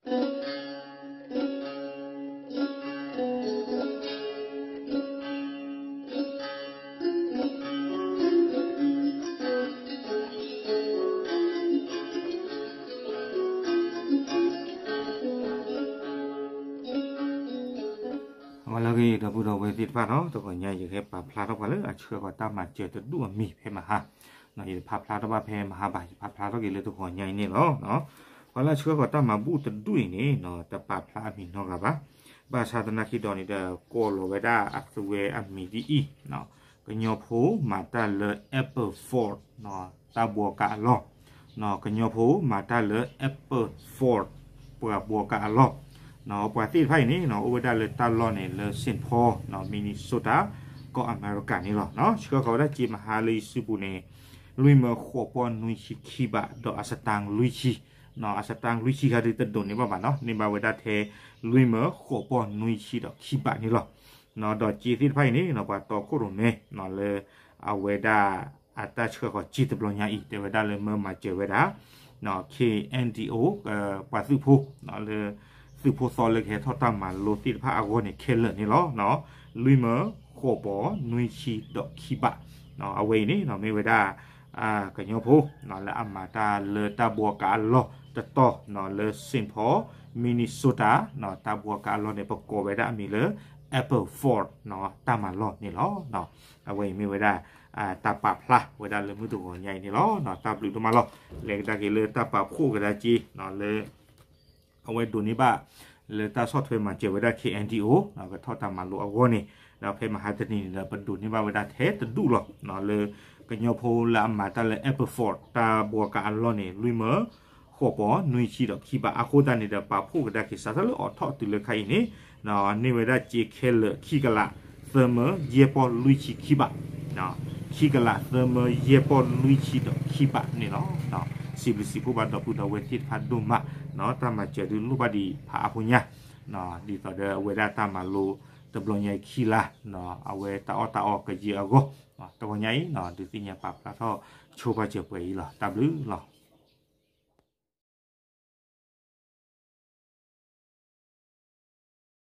အဝဲလၢဂ့ၤ ဒီပုၢ်ဒီဝဲၢ်သ့ၣ်တဖၣ်နီၤ, တဂီၤညါအံၤ ယကဟဲပာ်ဖျါထီၣ်ပှၤလၢအဆှၢဃီၤတၢ်မၤစၢၤတဒူၣ်အမံၤဖဲမဟါ, ယတဖးဖျါထီၣ်ဘၣ်ဖဲမဟါဘၣ်, ယဖးဖျါထီၣ်က့ၤလၢတဂီၤညါအံၤန့ၣ်လီၤ. ပှၤလၢအဆှၢဃီၤတၢ်မၤဘူၣ်တဒူၣ်အံၤန့ၣ် တပာ်ဖျါအမံၤနီတဂၤဘၣ်. ဘၣ်ဆၣ်သနာ်က့ဒီးန့ၣ်ဒီး ကိးလီၤဝဲဒၣ်အသုဝဲအမံၤဒ်အံၤ, ကညီဖိမၤတၢ်လၢ Apple Ford တၢ်ဘှီကးအလီၢ်, ကညီဖိမၤတၢ်လၢ Apple Ford ပှၤဘှီကးအလီၢ်, ပှၤသ့ၣ်တဖၣ်အံၤန့ၣ် အိၣ်ဝဲဒၣ်လၢတၢ်လီၢ်န့ၣ် လၢ Saint Paul Minnesota ကီၢ်အမဲရကၤန့ၣ်လီၤ. ဆှၢဃီၤဝဲဒၣ်စ့မဟါလၢယစုပူၤန့ၣ် လွံၢ်မၢဃိးပီၢ်နွံဆံခံဘး ဒီးအစတၣ်လွံၢ်ဆံ, အစတၣ်လွံၢ်ဆံခါဒုးတဒိးန့ၢ်ဘၣ်ဘၣ်နီၤ, န့ၢ်ဘၣ်ဝဲဒၣ်ထဲ လွံၢ်မၢဃိးပီၢ်နွံဆံဒီးခံဘးန့ၣ်လီၤ. ဒီးစ့သ့ၣ်တဖၣ်အံၤန့ၣ် ပှၤတီခိၣ်ရိၣ်မဲ လၢ အဝဲဒၣ် အတၢ်ဆှၢဃီၤစ့တဘျီညါအံၤ တဲဝဲဒၣ်လၢမၢမၤစၢၤဝဲဒၣ် KNDO ပှၤသုးဖိ လၢ သုးဖိသီလၢကဟဲထီၣ်တၢ်မၤလိသ့ၣ်တဖၣ်အဂီၢ်န့ၣ်ခဲလၢာ်န့ၣ်လီၤ. လွံၢ်မၢဃိးပီၢ်နွံဆံဒီးခံဘး, အဝဲအံၤန့ၣ် မ့ၢ်ဝဲဒၣ် ကညီဖိ လၢအမၤတၢ်လၢတၢ်ဘှီကးအလီၢ်တတီၤ လၢ Saint Paul Minnesota တၢ်ဘှီကးအလီၢ်န့ၣ် ပကိးဝဲဒၣ်အမံၤလၢ Apple Ford တၢ်မၤလီၢ်န့ၣ်လီၤ. အဝဲအံၤမ့ၢ်ဝဲဒၣ် တၢ်ပာ်ဖျါဝဲဒၣ်လၢမုၢ်တဂီၤညါအံၤန့ၣ်လီၤ. တၢ်ဘျုးဒိၣ်မးလီၤ. လဲၤကဒါက့ၤလၢတၢ်ပာ်ဖှိၣ်ကဒါက့ၤ လၢ အဝဲဒိးန့ၢ်ဘၣ် လၢတၢ်ဆီၣ်ထွဲမၤစၢၤဝဲဒၣ် KNDO ကထီၣ်တၢ်မၤလိအဂီၢ်န့ၣ် ဒီးဖဲမဟါတနံၤန့ၣ်ဒီး ပဒိးန့ၢ်ဘၣ်ဝဲဒၣ်ထဲတဒူၣ်လီၤ. လၢ ကညီဖိလၢအမၤတၢ်လၢ Apple Ford တၢ်ဘှီကးအလီၢ်န့ၣ် လွံၢ်မၢဃိးပီၢ်နွံဆံဒီးခံဘး အဃိသတးန့ၣ်ဒီး ပာ်ဖှိၣ်ကဒါက့ၤ စးထီၣ်လၢအိးထီၣ်တုၤလၢခါအံၤန့ၣ် န့ၢ်ဝဲဒၣ်စ့ခဲလၢာ် ခံကလးသၢမၢယဲၢ်ပီၢ်လွံၢ်ဆံခံဘး, ခံကလးသၢမၢယဲၢ်ပီၢ်လွံၢ်ဆံဒီးခံဘးန့ၣ်လီၤ. စံးဘျုးစံးဖှိၣ်ဘၣ်ဒီပုၢ်ဒီဝဲၢ်သ့ၣ်တဖၣ်ဒိၣ်မး, တၢ်မၤစၢၤဒုးလိၣ်ဘၣ်ဒံးဖးအါဖိညါ, ဒ်သိးဒီးအဝဲဒၣ်တၢ်မၤလိတဘျီညါအံၤခံလါ, အဝဲတၢ်အီၣ်တၢ်အီကယဲၢ်အဂီၢ်, တဂီၤညါအံၤ ဒုးသ့ၣ်ညါပာ်ဖျါထီၣ်ဆိပာ်စၢၤပှဲၤအံၤလီၤ. တၢ်ဘျုးလီၤ.